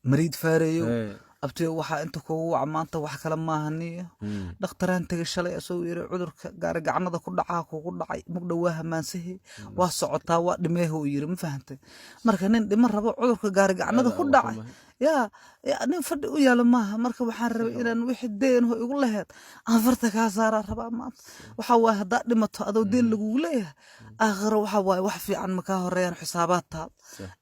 Mariid Faareeyo, abtiyo, waxaa inta kugu wac maanta wax kale maahaniyo. Dhakhtaraan tegay shalay, isagoo yiri cudurka gaari gacanada ku dhacaa kugu dhacay, mugdhow waa hamaansahey, waa socotaa, waa dhimeeho, uu yiri. Ma fahantay? Marka nin dhima rabo cudurka gaari gacanada ku dhacay yaa yaa nin fadhi u yaalo maaha. Marka waxaan rabay inaan wixii deenho igu laheyd aan farta kaa saaraa rabaa maanta. Waxa waaye, haddaad dhimato adoo deen lagugu leeyahay, aakhiro waxa waaye wax fiican ma kaa horeeyaan, xisaabaad taal.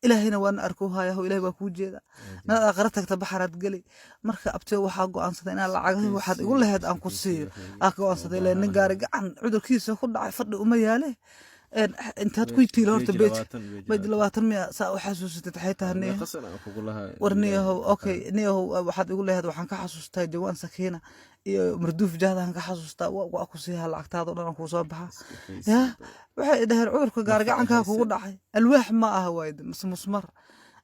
Ilaahayna waana arkuu hayaho, Ilahay waa kuu jeedaa. Inaad aakhiro tagta baxaraad geli. Marka abtiyo, waxaa go'aansaday inaan lacagahi waxaad igu laheyd aan ku siiyo aa go'aansaday. Leen nin gaari gacan cudurkiisa ku dhacay fadhi uma yaale. Intaad ku tiila horta page 20 miya saa u xasuusatid? Waxay tahay niyo, war niyahow, okay niyahow, waxaad igu leeyahay waxaan ka xasuustaa jawaan sakiina iyo marduuf jahdaan ka xasuustaa. Waa ku siihaa lacagtaada o dhan aan kuu soo baxa. Ya waxay dhaheen cudurka gaargacankaa kugu dhacay alwaax ma aha waayde mise musmar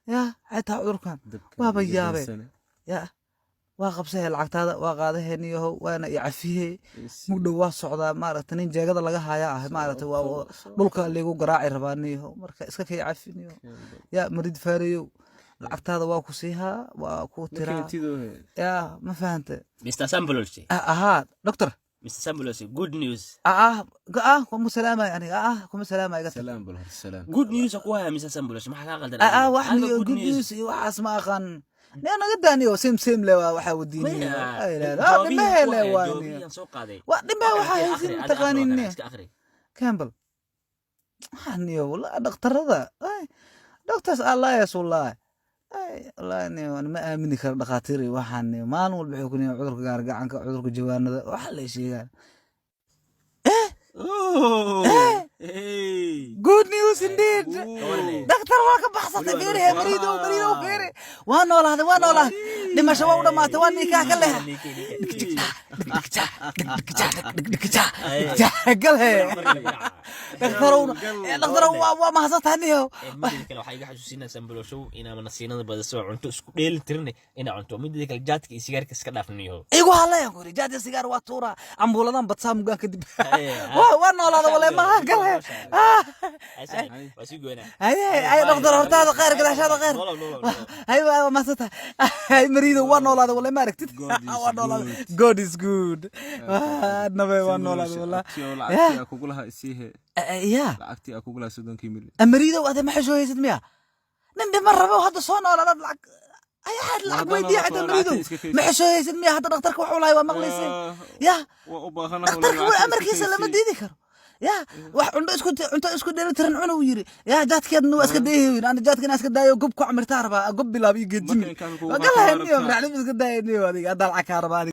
ya xitaa cudurkan waaba yaabeen. Ya waa qabsahe lacagtaada, waa qaadahe niyahow, waana i cafiye. Mugdhow waa socdaa, maaragta, nin jeegada laga haya ah, maaragta, waa dhulka liigu garaaci rabaa niyahow. Marka iska kay cafi niyahow. Ya Marid Faareyow, lacagtaada waa ku siihaa, waa ku tiraa ya. Ma fahante? Mr. Samboloshe. Ahaa doctor. Mr. Samboloshe, good news. Ah ah, kuma salaamay aniga. Ah, kuma salaamay, iga tag. Good news ku haya, Mr. Samboloshe, maxaa kaa qaldan? Ah, wax niyo good news iyo waxaas ma aqaan. Niyo naga daaniyo, same same le waa waxaa wadiiniyo dhimahele waa niyo. Soo qaaday. Waa dhimahe, waxaa haysin mataqaanin niyo. Campbell, waxaa niyo wallahi dhakhtarada, doctors are liars wallahi. Ay wallahi niyo, ma aamini karo dhakhaatiir iyo waxaan niyo. Maalin walba waxay ku niyo cudurka gaargacanka, cudurka jawaanada, waxa la sheegaan. Good news indeed, dhakhtar, waa ka baxsatay. Fiirihe Mariidow, Mariidow, fiiri, waa noolaaday, waa noolaaday, dhimasho waa u dhamaatay, waa niikaa ka leh gale. Dhakhtarow, dhakhtarow, waa mahadsantahay niyow. Midda kale, waxaa iga xasuusinaa Samboloshow inaa nasiinada badaso, cunto isku dheeli tirin inaa cunto. Midda kale, jaadka iyo sigaarka iska dhaaf niyow. Igu hadlayan ku yidhi, jaad iyo sigaar waa tuuraa, cambuuladan badsaa mugaan kadib. Waa noolaada wale maaha gale. Waa sii goynaa. Haye haye dhakhtar, hortaada khayr, gadaashaada khayr. Hay, waa mahadsantahay. Hay Mariidow, waa noolaada wale, ma aragtid? Waa noolaada. God is good. Nabe waa noolaada wallah. Lacagtii kugulaha isiihe. Ya Lacagtii aa kugulaha, 30-kii milyan. Mariidow, ade ma xishooyaysid miya? Nin dhima rabo hadda soo noolaadaad lacag ayaa lacag weydiiya xitaa. Mariidow, ma xishooyaysid miya? Hadda dhakhtarka wuxuu lahay waa maqlaysay ya. Waa u baahanahay. Dhakhtarka waa amarkiisa lama diidi karo ya. Wax cunto isku dheelitiran cunuu yiri ya, jaadkeedna waa iska dayay yiri. Ana jaadka inaan iska daayo, gob ku camirtaa rabaa, gob bilaab iyo geedjimi. Marka inkaas kugu galahay niyo. rabtaa. Raclim iska daaya niyo, adiga hadda lacag kaa rabaa adiga.